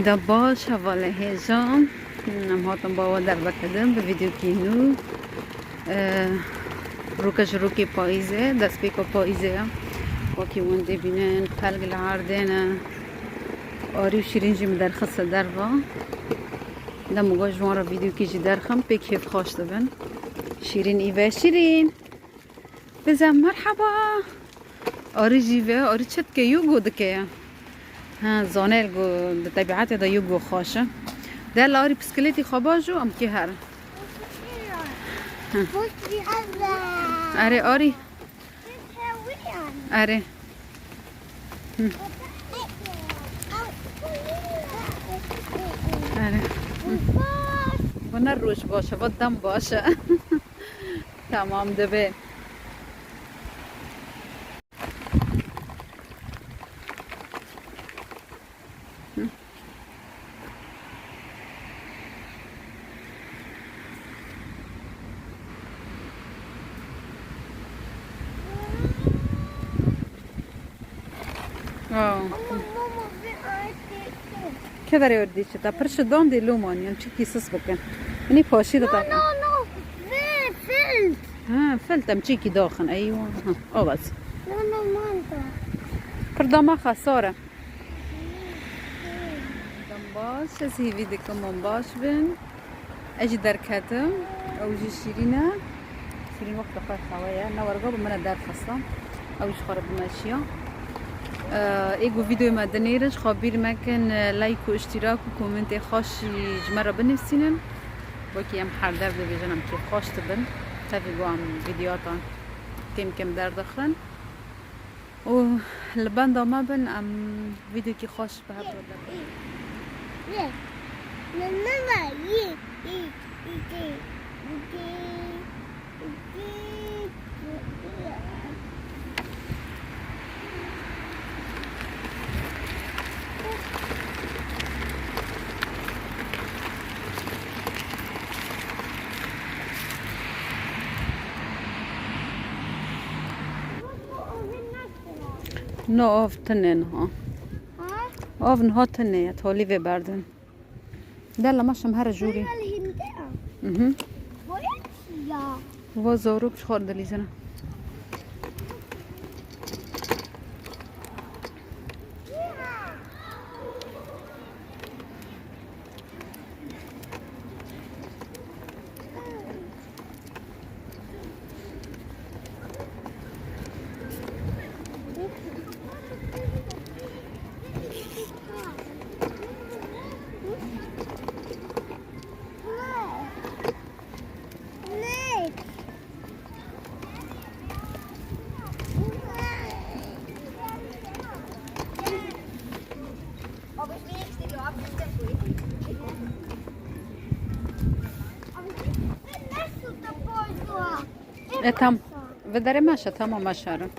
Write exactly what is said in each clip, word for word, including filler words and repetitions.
Da baş, hevalê hêja. Em hatin bawa dervekidin bi vîdeokî nû. Ee, Rûke ji rûkê payîzê, destpêka payîzê ye. Wekî hûn dibînin, pelg li erdê ne. Arî û Şîrîn jî min derxiste derva. Dem û ji wan re vîdeokî jî derxim, pê kêfxweş dibin. Şîrîn î ve, Şîrîn. Bize merheba. Arî jî ve, Arî çi dike, yoga dike ya. Ha, zanel go, di tebiatê de yoga xweş e. Del Arî, pisklêtî xwe bajû, em kê herin. Hı. Erê, Arî. Erê. Hı. Erê. Hı. Bu ne roj baş e, bu dem baş e. Tamam, dibe. Oh. Kê derê erdî çi? Ta pir şidan dê lûman, yan çikî sis bikin. Minî paşî de ta. No, no, no. Vê, filt. Ha, filt em çikî daxin. Eywa. Ha, o bas. No, no, manta. Pir dama xesar e. Dem baş, ez hîvî dikim hûn baş bin. Ez jî derketim. Ew jî Şîrîn e. Şîrîn wexta xwe xewe ye. Ne werga bi min e derxista. Ew ji xwe re bimeşiya. Ê ku vîdeoyê me dinêrin, ji xwe bîr mekin, like û îştîrak û komentê xweş jî ji me re binivîsînin. Wekî em her dev dibêjin, em kêfxweş dibin. Tevî ku em vîdeoyatan kêm kêm derdixin. Û li benda me bin, em vîdeokî xweş bi hev re derxin. No, av tune niha. Ha? Av niha tune ye, talî vê berdin. Dela me şim here jûrî. Dela li hindê a. Mhm. Boya çi ya? Va zarok ji xwe re dilîzine. E, tam. Vê derê meşe, tamam, meşerim.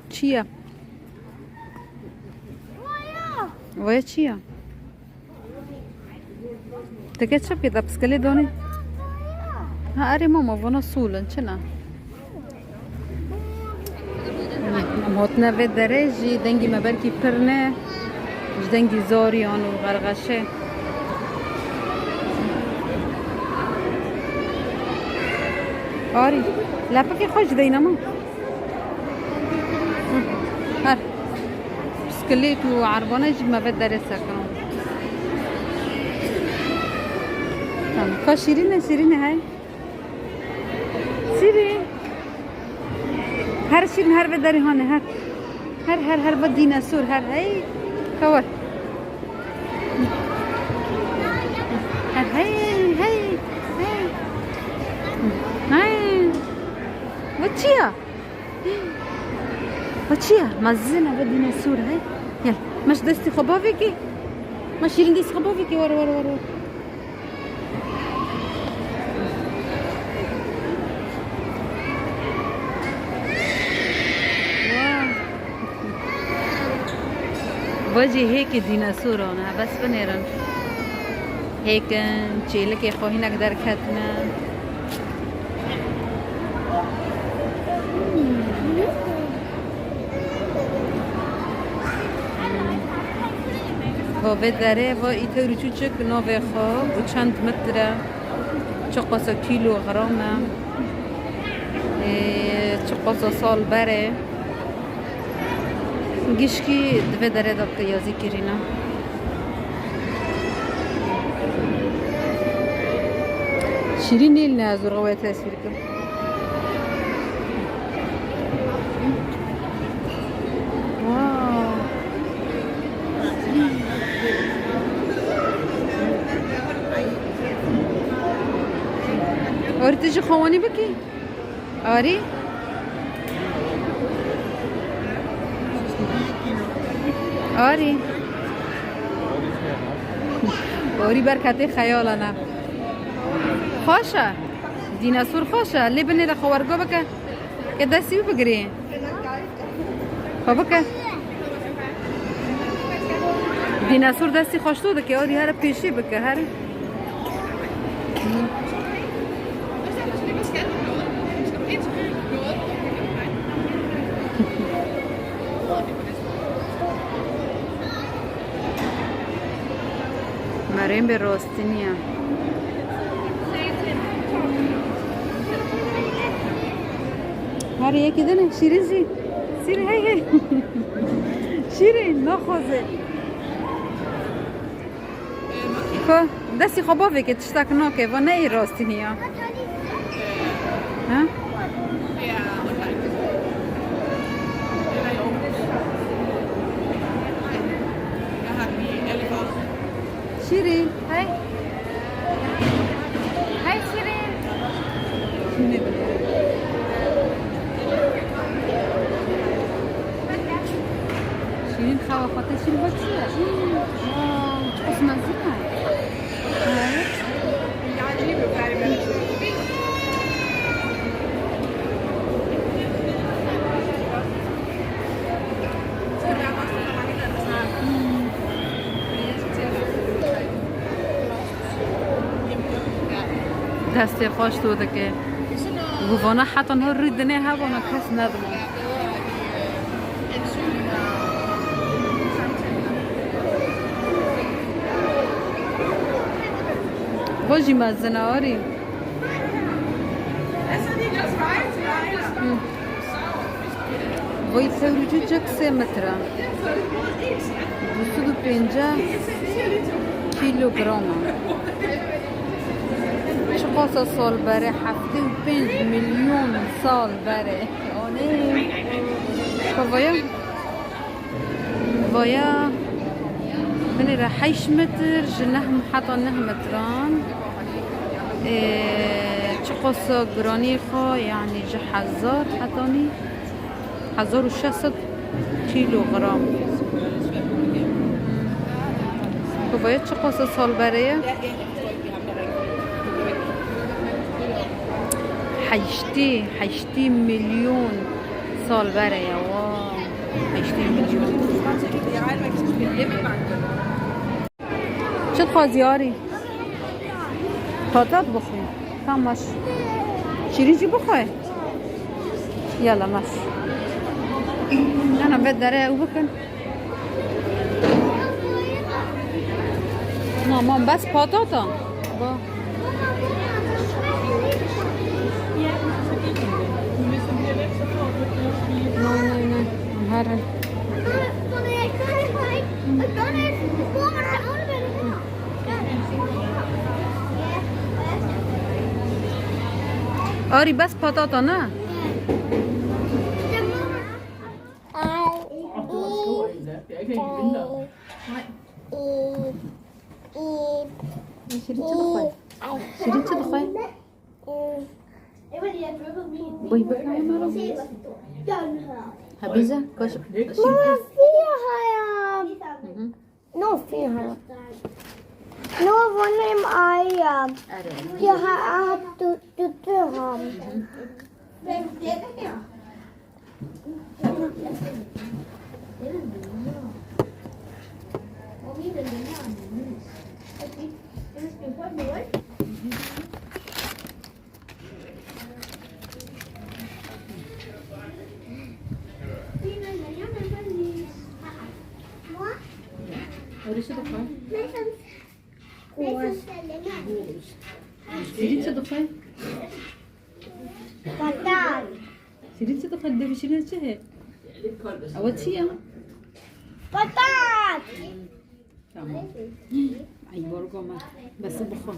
Çi ye? Vaya çi ye? Teke çi bike, te piskelê donê? Ha, erê mama, vana sûl in, çi ne? Em hatine vê derê, jî dengî me belkî pir ne, ji dengî zariyan û xerxeşê. Arî, lepikê xwe jî deyne min. Her. Piskelê ku erbane jî me vê derê sekirin. Tamam. Ka şîrîn e, şîrîn e hey. Şîrîn. Her şîrîn, her vê derê hane, her. Her, her, her, va dînesor, her hey. Ka war. Her hey, hey. Çi ya? Ha, çi ya? Mezin e, ve dînesor e. Gel. Ma ji destê xwe bavê kê. Ma Şîrîn destê xwe bavê kê. Were, were, were, were. Wow. Vacî hêkî dînesoran e, bes binêrin. Hêk in, çêlikê xwe hinek derketine. Va vê derê va î tewrî çûçik navê xwe û çend metre, çi qasa kîlo gram e, ê, çi qasa sal berê. Gişkî di vê derê de qiyazî kirîne. Şîrîn nêl ne ez û rewê tesvîr kim. Wow. Arî, tu jî xewanî bikî? Arî? Arî? Arî berketê xeyalana. Xweş e. Dînesor xweş e. Lê binêre xwe wergo bike. Ke destî wî bigirî. Xwe bike. Dînesor destî xweşto dike, orî here pêşî bike, here. Merên bê rastî niye. Her yekî din e, Şîrîn jî. Şîrîn, hey, hey. Şîrîn, naxwaze. Ko, destî xwe bavêke, tiştek nake, va ne ê rastî niya. Ha? Şîrîn, hey. Hey Şîrîn. Şîrîn xewa xwe te şîrîn bak çi ye? Wow, çi qas mezin e. Destê xweş to dike. Û vana heta niha rû dinê hebûna kes nedima. Vajî mezin e, arî. Vay tewrî cicek sê metre. Du sed û pêncî kilogram e. Çiqasa sal berê, heftê û pênc milyon sal berê. Anê. Kovaya. Vaya binêre heşt metr ji neh heta neh metran. Ê, çiqasa giranî xwe, yanî ji hezar hetanî hezar û şeş sed kilogram. Ku vaya çiqasa sal berê ye? Heştê, heştê milyon sal berê ye. Wow. Heştê milyon. Çi dixwazî arî? Patat bixwî. Tam maş. Şîrîn jî bixwe. Yala maş. Yana vê dere ew bikin. Tamam, bes patata. Ba. Nay, nay, nay. Herin. Arî, bes patata ne? Şîrîn çi dixwe? Şîrîn çi dixwe? Bıy bıy, bıy bıy. Ha, bize koş. Mama, fiyahaya. No fiyahaya. No, vonim aya. Fiyaha, aha, tu, tu, tu, ha. Öyle şey de koy. Sirî çi dixwe? Patat. Sirî çi dixwe? Devê şîrîn çi he? Ew çi ye? Patat. Tamam. Ay, borgo me. Bes bixwe.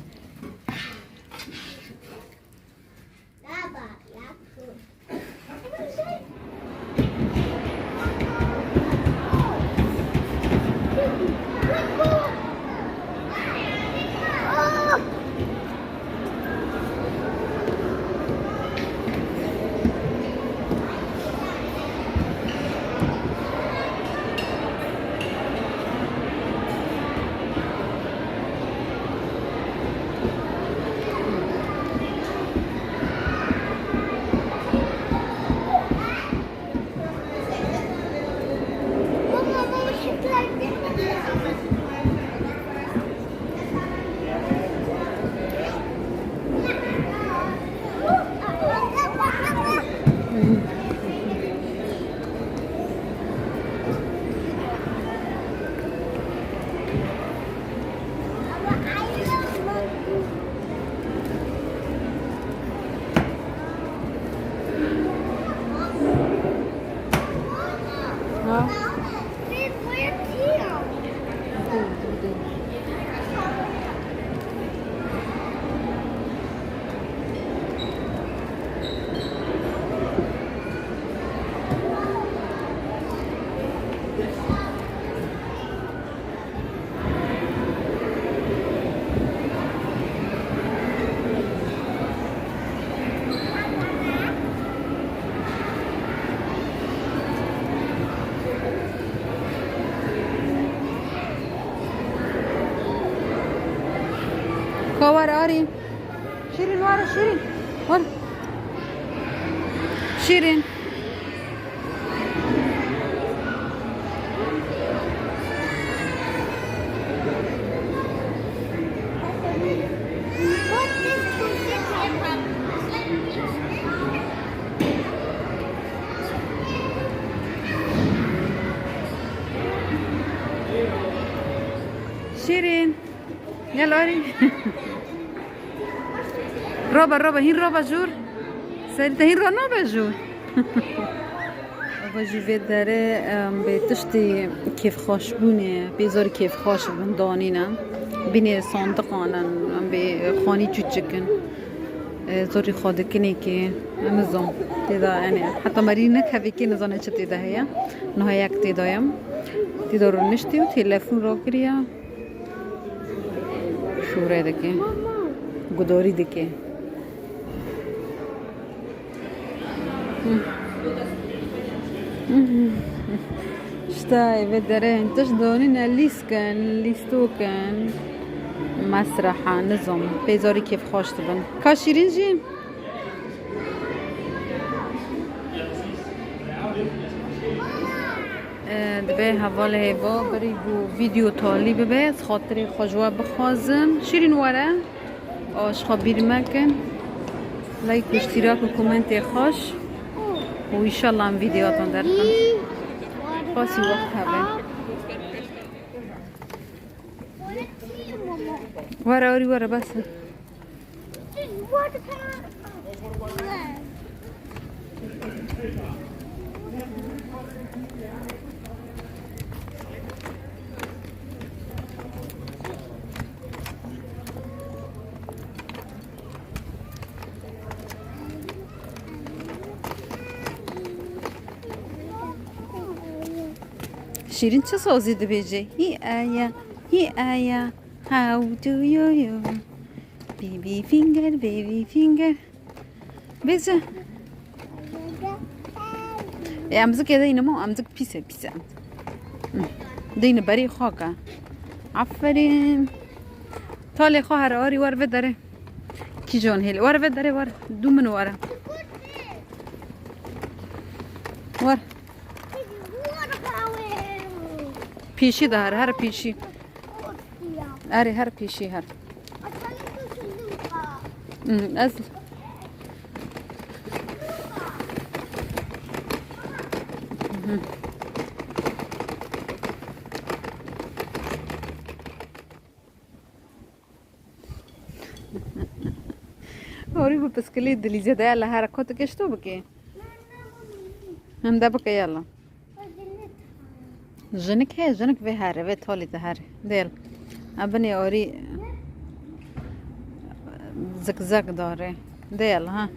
Ka were arî. Şîrîn, were Şîrîn. Were. Şîrîn. Şîrîn. Gel arî. Roba, roba, hîn roba jûr. Serî te hîn ro nabe jûr. Ava jî vê derê, em, bê tiştî kêfxweşbûnê, bê zorî kêfxweş bin danîne. Binê sandiqan in, em bê xanî çûçik in. E, zorî xwe dikinê kê, nizam. Tê de, yani, heta merî nekevê kê nizane çi tê de heye. Niha yek tê de ye. Tê de rûniştî û telefon rakiriye. Şûre dike. Gudarî dike. İşte eve dere tişt donîne lîskin, lîstokin. Mesreha, nizam. Pê zorî kêfxweş dibin. Ka Şîrîn jî? E, dibe hevalê hêva berî ku vîdeo talî bibe, ez xatirê xwe ji we bixwazim. Şîrîn were, a, ji xwe bîr mekin. Like û îştîrak û komentê xweş. Û înşallah em vîdeoyatan derxin. Qasî wext hebe. Were, orî were, bes e. Şîrîn çi sazî dibêje? Hî aya, hî aya. How do you you? Baby finger, baby finger. Bêje. E, emzik ê deyne mo, emzik pîs e, pîs e. Hı. Deyne berî xaka. Aferîn. Talê xwe here, arî wer vê derê. Kîjon hêl. Wer vê derê wer. Dû min were. Wer. Pêşî de her, her pêşî. Erê, her pêşî her. Hı, ez. Hı. Orî bi piskilî dilîze de yala here, kotik eşto bike. Hem de bike yala. Jinik he, jinik vê here, vê talî de here. Del. A binê orî zikzak dare. Del, ha.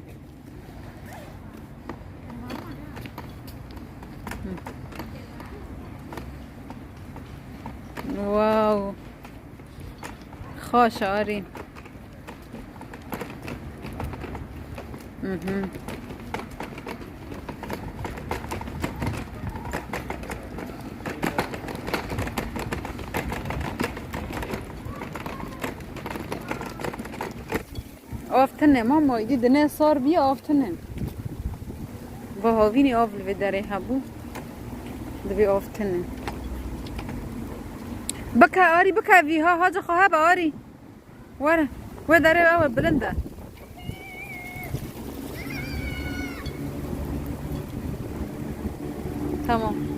Wow. Xweş e, arî. Mhm. Av tune mama, îdî dine sar bîye, av tune. Bi havînî av li vê derê hebû. Divê av tune. Bike arî, bike vî ha, haca xwe hebe arî. Were. Wê derê ew e, bilind e. Tamam.